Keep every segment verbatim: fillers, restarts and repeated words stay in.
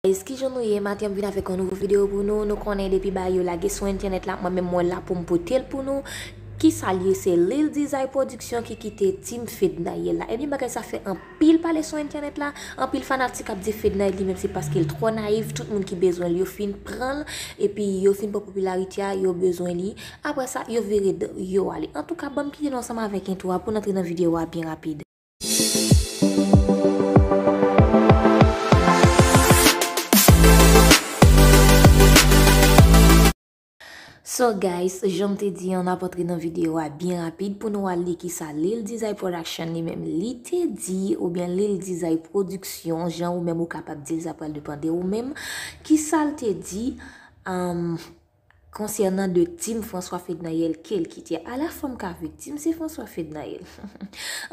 Guys, kijan nou ye? Maten m vin avèk yon nouvo videyo pou nou. Nou konnen depi bagay yo lage sou entènèt la, mwen menm mwen la pou m pote l pou nou. Kisa l ye? Se Lil Dizay Production ki kite Team Fednaelle la. Ebyen bagay sa fè anpil pale sou entènèt la. Anpil fanatik ap di Fednaelle li menm se paske l twò nayiv. Tout moun ki bezwen l yo fin pran l. Epi yo fin pran popilarite a, yo bezwen li. Apre sa, yo vire do yo ale. Antouka, ban m kite nou ansanm avèk entwo a pou n antre nan videyo a byen rapid. So guys, jan m te di an, n ap antre nan videyo a byen rapid pou nou al li kisa Lil Dizay Production li menm li te di, oubyen Lil Dizay Production, jan ou menm ou kapab di l, sa pral depann de ou menm. Kisa l te di, um, konsènan de Team François Fednaelle ke l kite a? Ala fanm ka viktim, se François Fednaelle.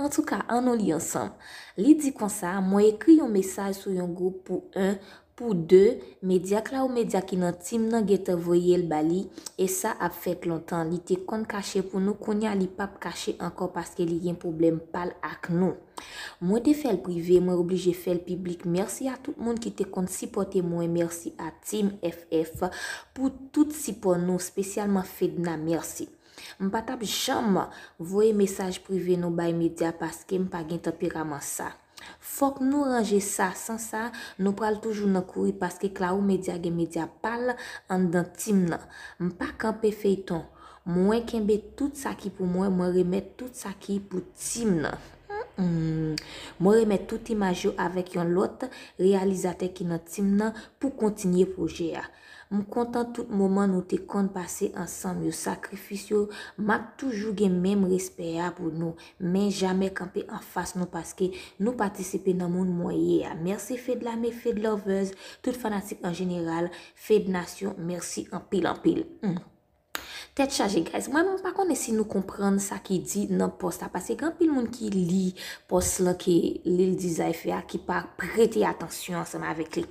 Antouka, ann nou li ansanm. Li di konsa, mwen ekri yon mesaj sou yon gwoup pou en, pou de, medya Claro Media ki nan Team nan gentan voye l ba li, e sa ap fèt lontan. Li te konn kache pou nou, kounye a li p ap kache ankò paske li gen pwoblèm pa l ak nou. Mwen te fè l prive, mwen oblije fè l piblik. Mèsi a tout moun ki te konn sipòte mwen. Mèsi a Team F F pou tout sipò nou, espesyalman Fedna, mèsi. M pa t ap janm voye mesaj prive nou bay medya paske m pa gen tanperaman sa. Fòk nou ranje sa, san sa, nou pral toujou nan kouri paske Claro Media gen medya pa l anndan Team nan. M pa kanpe feyton. Mwen kenbe tout sa ki pou mwen, mwen remèt tout sa ki pou Team nan. Hmm. Mwen remèt tout imaj yo avèk yon lòt reyalizatè ki nan Team nan pou kontinye pwojè a. M kontan tout moman nou te konn pase ansanm yo, sakrifis yo, m ap toujou gen menm respè a pou nou, men jamè kanpe anfas nou paske nou patisipe nan moun mwen ye a. Mèsi Fedlame, Fedlovers, tout fanatik an jeneral, Fed Nasyon, mèsi anpil, anpil. Hmm. Tèt chaje, guys. Mwen, mwen pa konnen si nou konprann sa ki di nan pòs la, paske gen anpil moun ki li pòs lan ke Lil Dizay fè a, ki pa prete atansyon ansanm avèk li.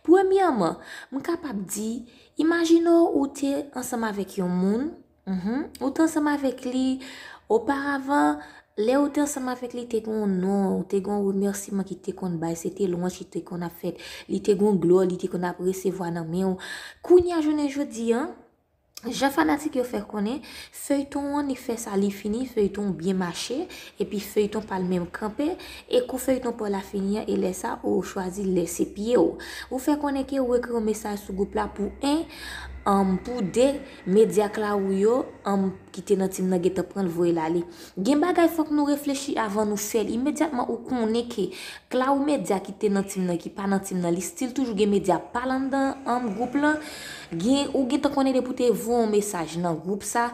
Premyèman, m kapab di, imajine w ou te ansanm avèk yon moun, mhm, ou te ansanm avèk li oparavan, lè ou te ansanm avèk li, te gen yon non, ou te gen yon remèsiman ki te konn bay, se te lwanj ki te konn ap fèt, li te gen yon glwa, li te konn ap resevwa nan men w. Kounye a, jounen jodi a, jan fanatik yo fè konnen, feyton an, li fè sa, li fini, feyton byen mache, epi feyton pa l menm kanpe, e kou feyton pa w la fini an, e lè sa, ou chwazi lese pye w. Ou fè konnen ke ou ekri yon mesaj sou gwoup la pou en, um, pou de, medya Claro yo, um, ki te nan Team nan gentan pran l voye l ale. Gen bagay fòk nou reflechi avan nou fè l. Imedyatman ou konnen ke Claro Media ki te nan Team nan, ki pa nan Team nan, li still toujou gen medya pa l anndan, um, gwoup lan. Gen, ou gentan konnen depi w te voye yon mesaj nan gwoup sa,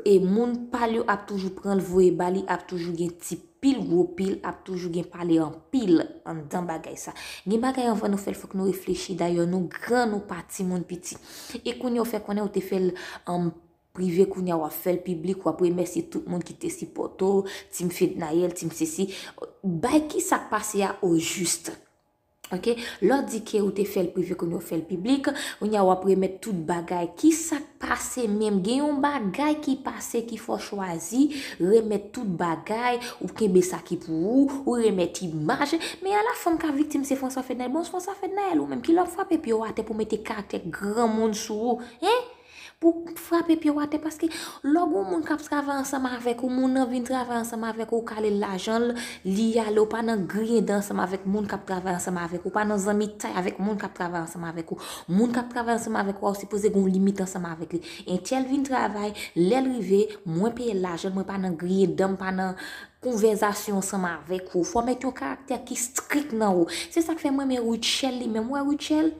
e moun pa l yo ap toujou pran l voye ba li, ap toujou gen ti pil gwo pil, ap toujou gen pale anpil anndan bagay sa. Gen bagay anvan nou fè l, fòk nou reflechi. Dayè nou gran, nou pa timoun piti. E kounye a ou fè konnen ou te fè l, um, prive, kounye a w ap fè l piblik, w ap remèsye tout moun ki te sipòte w, Team Fednaelle, Team sesi. Bay ki sa k pase a o jis. Ok? Lè w di ke ou te fè l prive, kounye a w fè l piblik, kounye a w ap remèt tout bagay. Ki sa k pase menm? Gen yon bagay ki pase ki fè w chwazi remèt tout bagay, ou kenbe sa ki pou ou, ou remèt imaj. Men ala fanm ka viktim, se François Fednaelle. Bon, François Fednaelle, ou menm, kilè w ap frape pye w atè pou mete karaktè granmoun sou ou? Hein? Pou frape pye w atè, paske lè w gen yon moun k ap travay ansanm avèk ou, moun nan vin travay ansanm avèk ou, ou kale l lajan l, li ale, ou pa nan griyen dan ansanm avèk moun k ap travay ansanm avèk ou, ou pa nan zanmitay avèk moun k ap travay ansanm avèk ou. Moun k ap travay ansanm avèk ou a, ou sipoze gen yon limit ansanm avèk li. Entèl vin travay, lè l rive, mwen peye l lajan l, mwen pa nan griyen dan, m pa nan konvèzasyon ansanm avèk ou. Fò w mete yon karaktè ki strik nan ou. Se sa k fè m renmen Rutshelle li menm. Ou wè Rutshelle,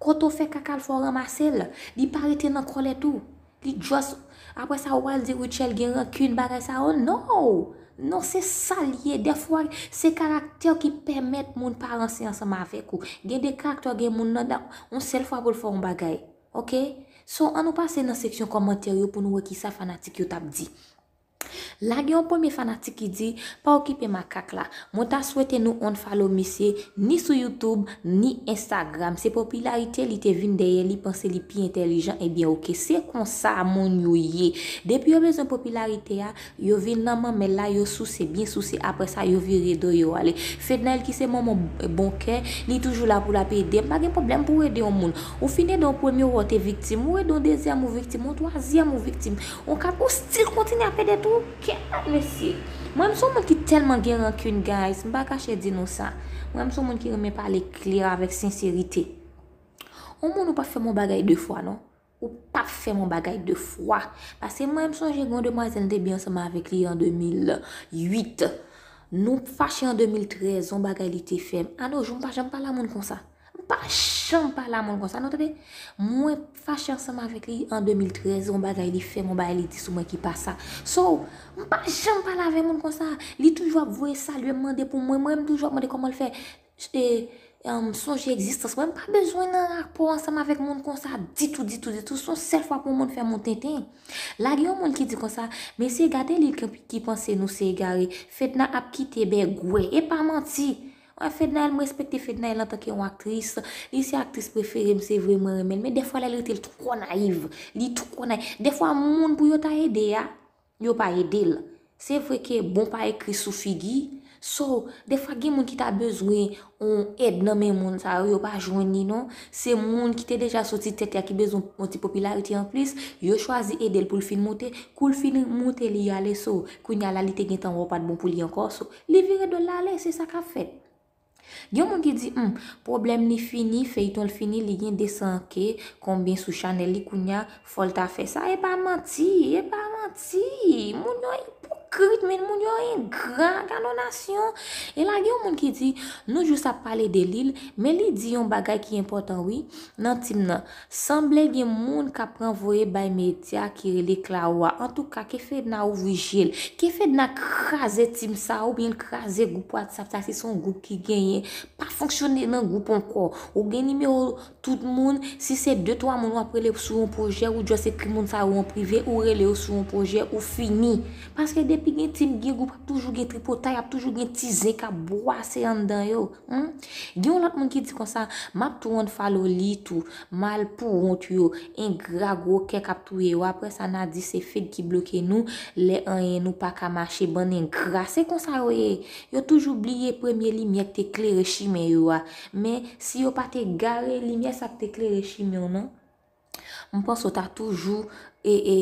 kote w fè kaka l, fò w ranmase l. Li pa rete nan kòlèt ou. Li just, apre sa, ou pral di Rutshelle gen rankin, bagay sa yo. No! Non, se sa l ye. Dèfwa, se karaktè w ki pèmèt moun pa ranse ansanm avèk ou. Gen de karaktè, gen moun nan, yon sèl fwa pou l fè yon bagay. Ok? So, ann nou pase nan seksyon kòmantè yo pou nou wè kisa fanatik yo t ap di. La gen yon premye fanatik ki di, pa okipe makak la. Mwen ta swete nou unfollow misye, ni sou YouTube, ni Instagram. Se popilarite li te vin dèyè, li panse li pi entèlijan, ebyen oke, se konsa moun yo ye. Depi yo bezwen popilarite a, yo vin nan manmèl la, yo souse, byen souse, apre sa, yo vire do, yo ale. Fednaelle ki se manman bon kè, li toujou la pou l ap ede. M pa gen pwoblèm pou w ede yon moun. Ou fin ede yon premye, ou te viktim, ou ede yon dezyèm, ou viktim, yon twazyèm, ou viktim. Ou ka, ou still kontinye ap ede tou. Kèt mesye. Mwen, m se yon moun ki tèlman gen rankin, guys. M pa kache di nou sa. Mwen, m se yon moun ki renmen pale klè avèk senserite. Yon moun ou pa fè m yon bagay de fwa, non. Ou pa fè m yon bagay de fwa. Paske mwen, m sonje gen yon demwazèl m te byen ansanm avèk li an de mil uit. Nou fache an de mil trèz, yon bagay li te fè m. A no jou, m pa janm pale a moun konsa. M pa janm pale a moun konsa, non, tande. Mwen fache ansanm avèk li an de mil trèz, yon bagay li fè m, yon bagay li di sou mwen ki pa sa. So, m pa janm pale avèk moun konsa. Li toujou ap voye salye m, mande pou mwen, mwen, m toujou ap mande kòman l fè, e, um, sonje egzistans mwen. M pa bezwen nan rapò ansanm avèk moun konsa ditou, ditou, ditou. Se yon sèl fwa pou yon moun fè m yon tenten. La gen yon moun ki di konsa, mesye, gade li ki, ki panse nou se egare. Fedna ap kite bègwè. E pa manti. Mwen, Fednaelle, m respekte Fednaelle antanke yon aktris. Li se aktris prefere m, se vre, mwen renmen l. Men dèfwa, lè l rete, l twò nayiv. Li twò nayiv. Dèfwa, moun pou yo ta ede a, yo pa ede l. Se vre ke bon pa ekri sou figi. So, dèfwa, gen moun ki ta bezwen yon èd nan men moun sa yo, yo pa jwenn li, non. Se moun ki te deja soti tèt ya ki bezwen yon ti popilarite anplis. Yo chwazi ede l pou l fin moute. Kou l fin moute, li ale. So, kounye a la, li te gentan wè w pa t bon pou li ankò. So, li vire do l, l ale. Se sa k ap fèt. Gen moun ki di, hmm, pwoblèm li fini, feyton l fini, li gen de san ke konbyen sou chanèl li, kounye a, fò l ta fè sa. E pa manti, e pa manti. Moun yo ipokrit, men moun yo engra, gad yon nasyon. E la gen yon moun ki di, nou jis ap pale de li, men li di yon bagay ki enpòtan, wi, nan tim nan. Sanble gen moun k ap ranvoye bay medya ki rele Klawo a. Antouka, ke Fedna ouvri je l. Ke Fedna kraze tim sa oubyen l kraze gwoup WhatsApp sa, si se yon gwoup ki genyen. Pa fonksyone nan gwoup ankò. Ou gen nimewo tout moun, si se de twa moun w ap rele sou yon pwojè, ou just ekri moun sa yo an prive, ou rele yo sou yon pwojè, ou fini. Paske depi gen tim, gen gwoup, ap toujou gen tripotay, ap toujou gen ti zen k ap bwase anndan yo. Hmm? Gen yon lòt moun ki di konsa, m ap tou unfollow li tou, mal pou wont yo, engra gwo kè k ap touye yo. Apre sa, n a di se Fed ki bloke nou, lè anyen nou pa ka mache, bann engra. Se konsa yo ye. Yo toujou bliye premye limyè k te klere chimen yo a. Men, si yo pa te gare limyè sa k te klere chimen w nan, m panse w ta toujou, e, e,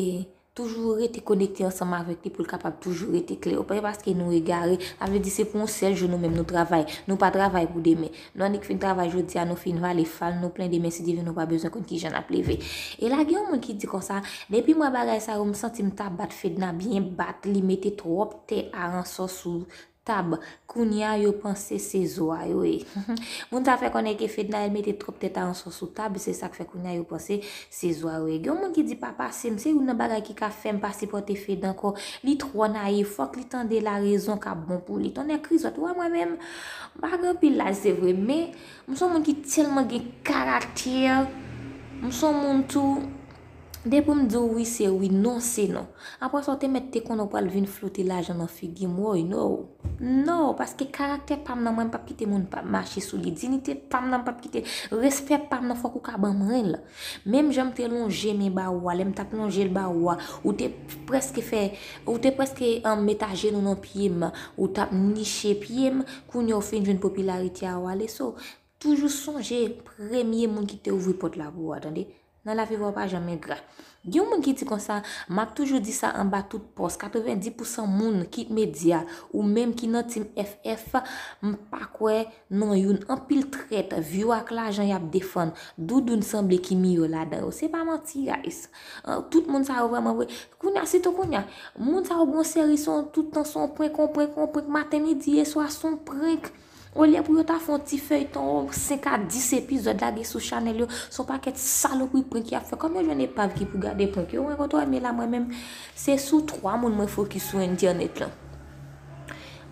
toujou rete konekte ansanm avèk li pou l kapab toujou rete klè. Ou pa paske nou egare, sa vle di se pou yon sèl jou nou menm nou travay. Nou pa travay pou demen. Nou annik fin travay jodi a, nou fin vale fal, nou plen demen, si Dye vle, nou pa bezwen konn kijan n ap leve. E la gen yon moun ki di konsa, depi m wè bagay sa yo, m santi m ta bat Fedna byen bat, li mete twòp tè aransò sou tab. Kounye a yo panse se zwa yo ye. Moun sa fè konnen ke Fednaelle mete twòp tèt aransò sou tab, se sa k fè kounye a yo panse se zwa yo ye. Gen yon moun ki di pa pase m, se youn nan bagay ki ka fè m pa sipòte Fed ankò. Li twò nayif, fòk li tande larezon k ap bon pou li. Tonnè krizòt, ou wè mwen menm, m pa gen anpil laj se vre, men m se yon moun ki tèlman gen karaktè, m se yon moun tou, depi m di w wi se wi, non se non. Apre sa, w te mèt te konnen w pral vin floute lajan nan figi m, woy, no. No, paske karaktè pa m nan mwen, m p ap kite moun pa mache sou li. Diyite pa m nan, m p ap kite. Respè pa m nan, fòk ou ka ban mwen l. Menm jan m te lonje men ba ou a, lè m t ap lonje l ba ou a, ou te prèske fè, ou te prèske, um, met ajenou nan pye m, ou t ap niche pye m, kounye a w fin jwenn popilarite a, w ale. So, toujou sonje premye moun ki te ouvri pòt la pou ou a, tande. Nan lavi, pa janm engra. Gen yon moun ki di konsa, m ap toujou di sa anba tout pòs, katrevenndis pousan moun ki medya ou menm ki nan team F F, m pa kwè nan youn. Anpil trèt, vyo ak lajan y ap defann. Doudoun sanble ki miyò ladan yo. Se pa manti, guys. An, tout moun sa yo vrèman vre. Kounye a, sitou kounye a, moun sa yo gon seri se yon tout tan, se yon prank, yon prank, yon prank, maten, midi e swa, se yon prank. Olye pou yo ta fè yon ti feyton, senk a dis epizòd lage sou chanèl yo, se yon pakèt salopri prank y ap fè. Kòm yo jwenn epav ki pou gade prank yo, mwen konn twò renmen la mwen menm. Se sou twa moun mwen fokis sou entènèt lan.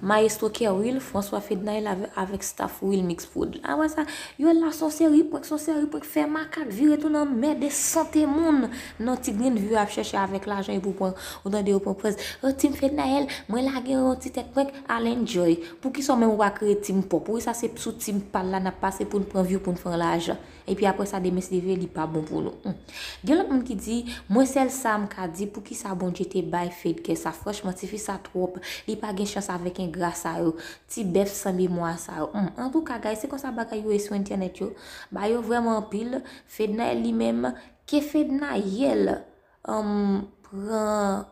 Maestro Kerwil, François Fednaelle avè, avèk staff Wilmix Prod. Apre sa, yo la se yon seri prank, se yon seri prank fè makak, vire tounen anmède sante moun. Non, ti grenn view ap chèche avèk lajan epi w pran, ou tande yo pran prèz. Oh, Team Fednaelle, mwen lage yon ti tèt prank, al enjoy. Poukisa w menm ou pa kreye team pòp? Wi, sa se sou team pa l la n ap pase pou n pran view, pou n fè yon lajan. Epi apre sa, demen se leve, li pa bon pou nou. Hmm. Gen lòt moun ki di, mwen sèl sa m ka di, poukisa Bondye te bay Fed kè sa? Franchman, tifi sa twòp. Li pa gen chans avèk engra sa yo. Ti bèf san memwa sa yo. Hmm. Antouka, guys, se konsa bagay yo ye sou entènèt yo. Ba yo vrèman anpil. Fednaelle li menm, ke Fednaelle, um, pran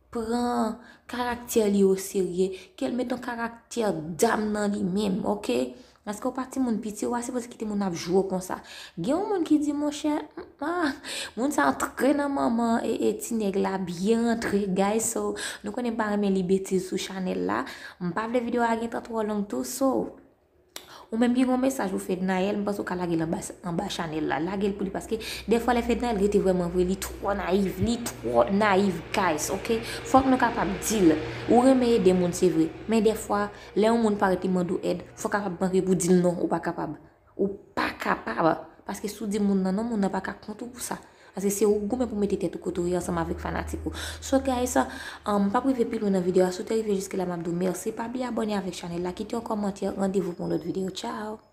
pran karaktè li oserye, ke l met yon karaktè dam nan li menm, oke? Paske w pa timoun piti, w pa sipoze kite moun ap jwe w konsa. Gen yon moun ki di, monchè, ah, moun sa antre nan manman e, e ti nèg la, byen antre, guys. So, nou konnen m pa renmen li betiz sou chanèl la. M pa vle videyo a gentan twò long tou, so, ou menm ki gen yon mesaj pou Fednaelle, m panse w ka lage l anba, anba chanèl la. Lage l pou li, paske dèfwa lè Fednaelle rete vrèman vre, li twò nayiv, li twò nayiv, guys, oke? Fòk nou kapab di l. Ou renmen ede moun, se vre. Men dèfwa, lè yon moun parèt li mande w èd, fò w kapab manke pou di l non, ou pa kapab. Ou pa kapab. Paske si w di moun nan non, moun nan pa ka kont ou pou sa. Paske se ou k goumen pou mete tèt ou kote w ye ansanm avèk fanatik ou. So, guys, um, m p ap rive pi lwen nan videyo a. Si w te rive jiske la, m ap di w mèsi. Pa bliye abòne avèk chanèl la, kite yon kòmantè. Randevou pou yon lòt videyo. Tchao!